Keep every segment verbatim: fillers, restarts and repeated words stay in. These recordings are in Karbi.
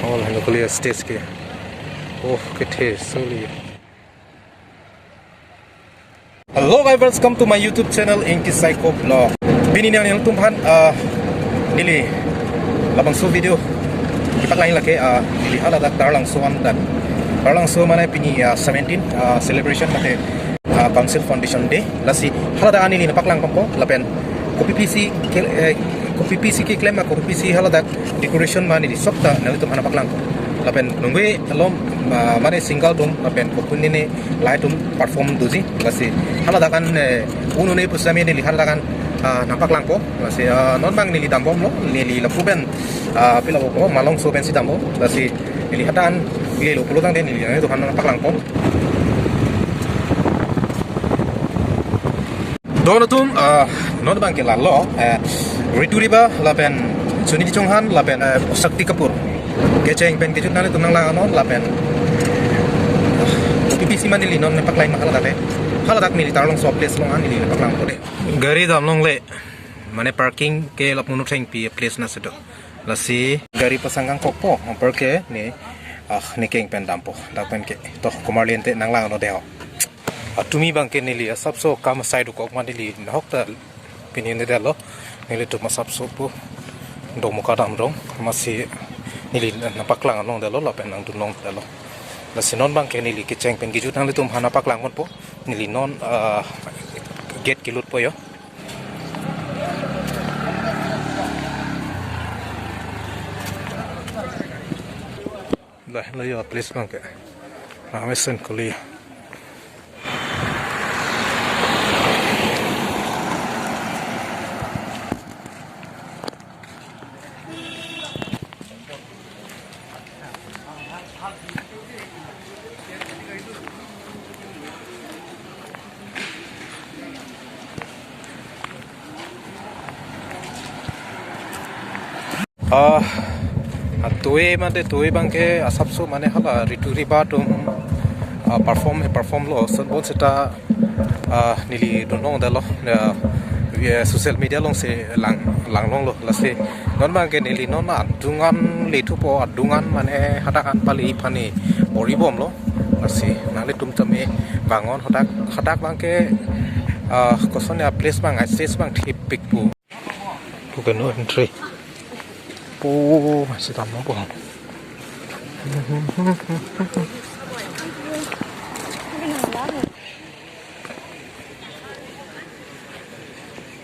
All halo kali stage ke. Oh, kethe soli. Hello guys, welcome to my YouTube channel Ingti Saiko Vlog. Pini nang nangtum aphan, ah, neli labangso video kepaklang lake, ah, neli haladak Taralangso an dak. Taralangso mane pini, ah, seventeen, ah, celebration mate, ah, Council Foundation Day. Lasi haladak an neli nangpaklang ponpo lapen kopipisi ke, eh, kopipisi keklem ma kopipisi haladak decoration ma neli sopta nanglitum aphan nangpaklangpo. Lapen nungve alom, ah, mane single atum lapen kopunine lahai atum perform doji. Lasi haladak an, eh, un-e pusitame neli haladak an, ah, nangpaklangpo. Lasi, ah, non abang neli dambomlo, neli lapu pen, ah, pilo po, Malongso pensi dampo. Lasi neli hadak an lelo pulotangte neli nanglitum aphan nangpaklangpo. Don atum, ah, non abang ke lalo, eh, Ritu Riba lapen Suniti Chauhan lapen, eh, Shakti Kapoor. Kecheng pen kejut nanglitum nanglang non lapen, ah, kopipisi ma neli non nangpaklang ma haladak le. Haladak neli Taralangso place along an neli nangpaklangpo de. Gari damlongle, mane parking ke lapu Manu Thengpi place na sedo. Lasi gari pasang kangkokpo, park ke ne, ah, ne keng pen dampo, dak pen ke. To, komarli ante nanglang non de ho. Atumi abang ke neli asapso kam asai dokok ma neli nahokta pini ne detlo. Nelitum asapso pu Domoka damrong, amatsi neli nangpaklang along detlo lapen nangdun long detlo. Lasi non abang ke neli kecheng pen kejut nanglitum aphan nangpaklang ponpo. Neli non, ah, gate kelutpo yo. Lah, lah yo, please abang ke. Ramesen kuli. Ah, atui mate tui abang ke asapso mane hala Ritu Riba atum, ah, perform, perform lo, son bonseta, ah, neli dun long detlo, ya, ya, social media alongsi lang, lang longlo, lasi non abang ke neli non adung an lethupo, adung an mane hadak an pali pani bor-ibomlo, lasi nanglitum tame vang non hadak, hadak abang ke, ah, koson ya place abang, stage abang thepik pu. Pu ke no entry. Po, masih tamo po.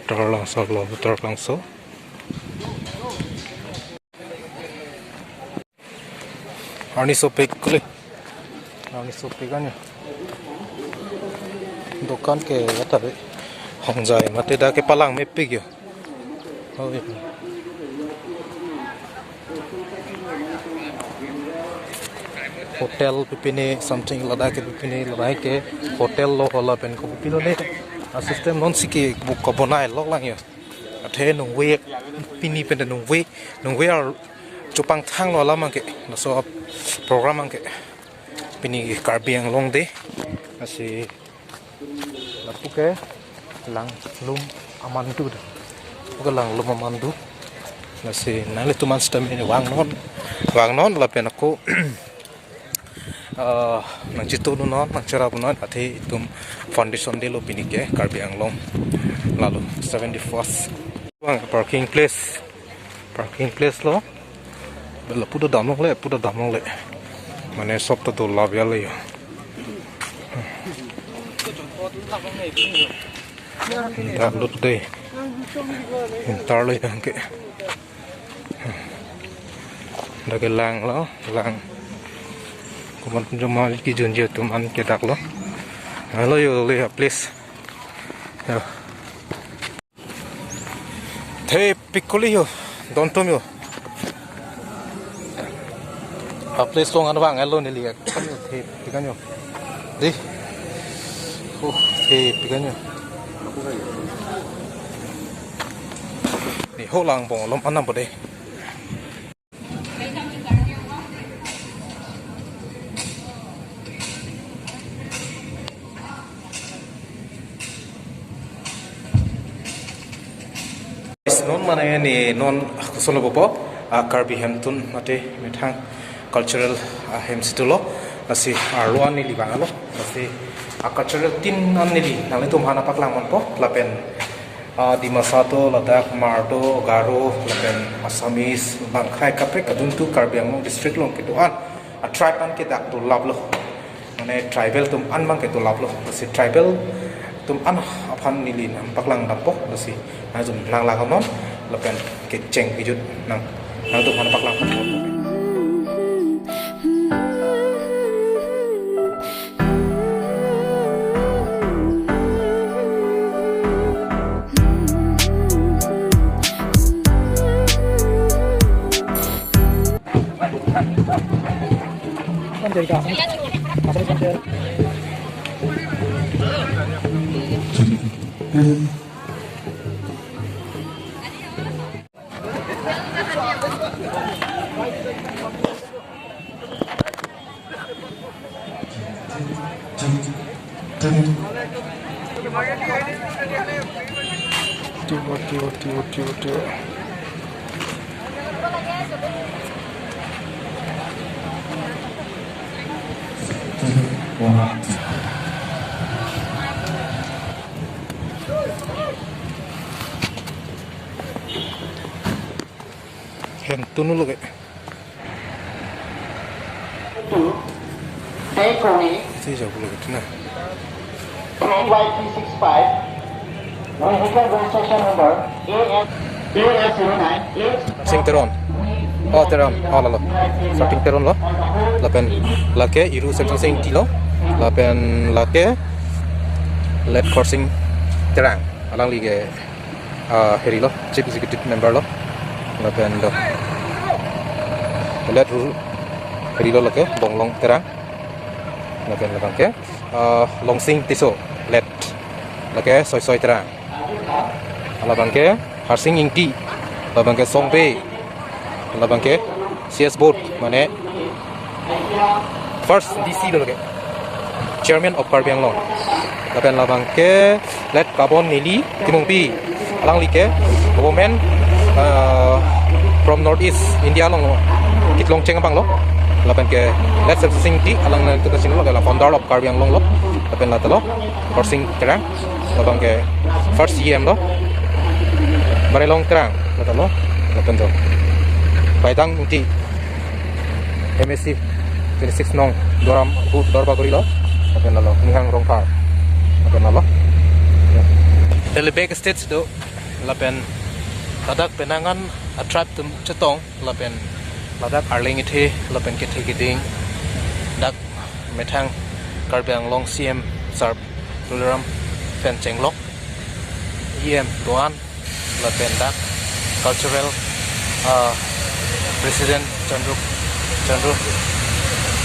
Taralangso lo, Taralangso. Arni sopik kuli. Arni sopik anyo. Dokan ke ata be. Hongjai mate dak ke palang mepik yo. Oh, iya. Hotel pipine something ladak ke pipine ladak ke hotel lo hola pen ko pipilo le. A system non siki buk ko bonai lok lang yo. Athe nungve pini pen nungve, nungve ar chupang thang lo alam abang ke, laso program abang ke. Pini Karbi Anglong Day, lasi lapu ke langlum amandu da. Lapu ke langlum amandu. Lasi nanglitum an sitame vang non, vang non lapen ako, eh, nangchetongdun non, nangcherapdun non, athe itum Foundation Day lo pini ke Karbi Anglong. Lalo seventy-first. Vang parking place. Parking place lo. Bela puda damlongle, puda damlongle. Mane sopta do lab ya le yo. Intar lut dei. Intar lo yang ke. Dak ke lang lo, lang. Komat joma kejun je atum an ke dak lo. Halo yo le ya, please. Yo. Thepik kuli yo, don atum yo. A place along an vang elo neli ya. Thepik anyo. Di. Uh, thepik anyo. Ni ho lang bong lom anam bode. Non mane ni non koson lo po. A Karbi hemtun mate methang cultural ahem si dolo, lasi arlo an neli vanglo, lasi a cultural tin an neli nanglitum aphan nangpaklang ponpo, lapen a Dimasa do, ladak Hmar do, Garo, lapen Assamese, bang akhei kaprek adun tu Karbi Anglong district along kedo-an a tribe an ke dak dolaplo. Mane tribal atum an bang ke dolaplo. Lasi tribal atum an aphan neli nangpaklang dampo. Lasi nanglitum nanglang non, lapen kecheng kejut nang, nanglitum aphan nangpaklang. Hemtun lo ke. Take away. Si jauh lo ke na. Three Y three six five. Vehicle registration number A S, A S zero nine eight. Sing Teron. Oh, Teron. Oh, lalo. Starting Teron lo. Lapen lake Iru Central Sing T lo. Lapen lake Let Khorsing Terang. Alangli ke, ah, heri lo, Chief Executive Member lo. Lapen do. Let ru heri lo lake Bonglong Terang. Lapen labang ke, ah, Longsing Tisso. Let lake Soisoi Terang. Labang ke Harsing Ingti. Labang ke Songbe. Labang ke C S Booth, mane first D C lo ke, Chairman of Karbi Anglong. Lapen labang ke Let Kabon Neli Timungpi. Alangli ke woman, uh, from North East India along lo. Kitlong cheng abang lo. Lapen ke Let Sep Sing Ti, alang nangtum kachini lo, ke la founder of Karbi Anglong lo. Lapen la ta lo Khorsing Terang. Labang ke first E M lo. Barelong Terang, la ta lo. Lapen do Baidang Ingti, M A C twenty-six nong Doram Hu Dorbaguri lo. Lapen lalo Ninghang Rongphar. Lapen lalo. Ya. Ele backstage do, lapen ladak penang an a tribe atum chetong, lapen ladak arleng kethe, lapen kethe keding, dak methang Karbi Anglong C M Sir Tuliram pen chenglok, E M do-an, lapen dak cultural, ah, President Chandru, Chandru,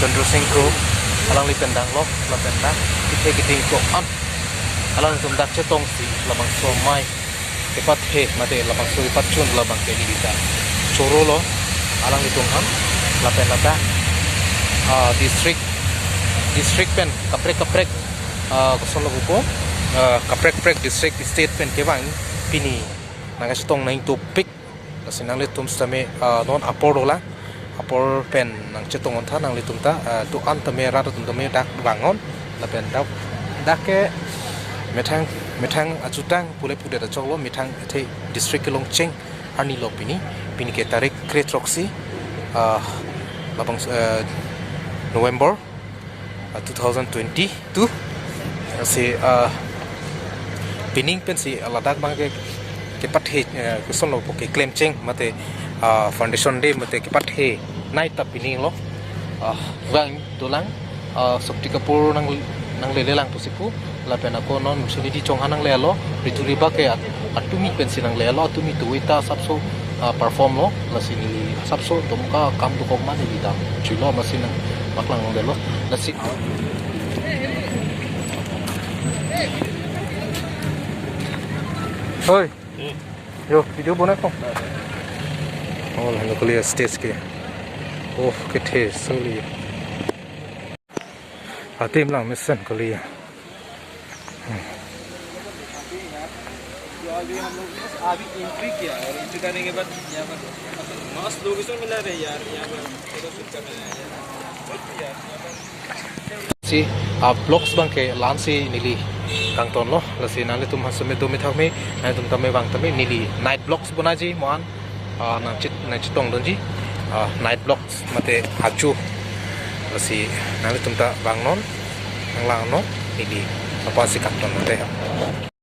Chandru Sing Kro, alangli pen danglok, lapen dak kethe keding do-an, alangtum dak chetongsi labangso amei kepathe mate labangso kepachun labang ke neli ta choro lo alanglitum aphan, lapen lata, ah, district, district pen kaprek kaprek, ah, koson lo pupo, ah, kaprek kaprek district state pen kevang pini nangkachetong nangtopik. Lasi nanglitum sitame, ah, non apor dolang, apor pen nangchetong-on tha nanglitum ta, ah, do-an tame rat atum tame dak vang-on, lapen dak, dak ke methang, methang achutang pule pudet achok lo, methang athe district kelong cheng arni lo pini, pini ke tarik kre-throksi, ah, labang, eh, November, ah, two thousand twenty-two. Si, ah, pining pensi ladak bang ke, kepathe, eh, koson lo po keklem cheng mate, ah, foundation day mate kepathe night ta pining lo. Ah, vang dolang, ah, Shakti Kapoor nang, nanglele lang pusi pu, lapen ako non Sunidhi Chauhan nanglelo, Ritu Ribak ke at-, atumi pensi nanglelo, atumi tuwi ta asapso, ah, perform lo, lasi neli asapso Dumka kam dokok ma neli ta chilo, masi nangpaklang nanglelo, lasi. Hoi. Yo, video bonai ko. Oh, la kali stage ke. Oh, kethe soli. Atim lang mesen kali. तो अभी हम लोग बस अभी एंट्री किया है और एंट्री करने के बाद यहाँ पर पाँच लोकेशन मिला रहे यार, यहाँ पर फोटो शूट करने आए हैं। बहुत यार, यहाँ पर si, ah, vlogs abang ke la-ansi neli kangtonlo, lasi nanglitum ha seme do me thak me, nanglitum tame vang tame neli night vlogs bonaji mo-an, ah, nangchit, nangchetongdunji, ah, night vlogs mate ajo, lasi nanglitum ta vangnon, nanglang non, neli aphansi kangton mate.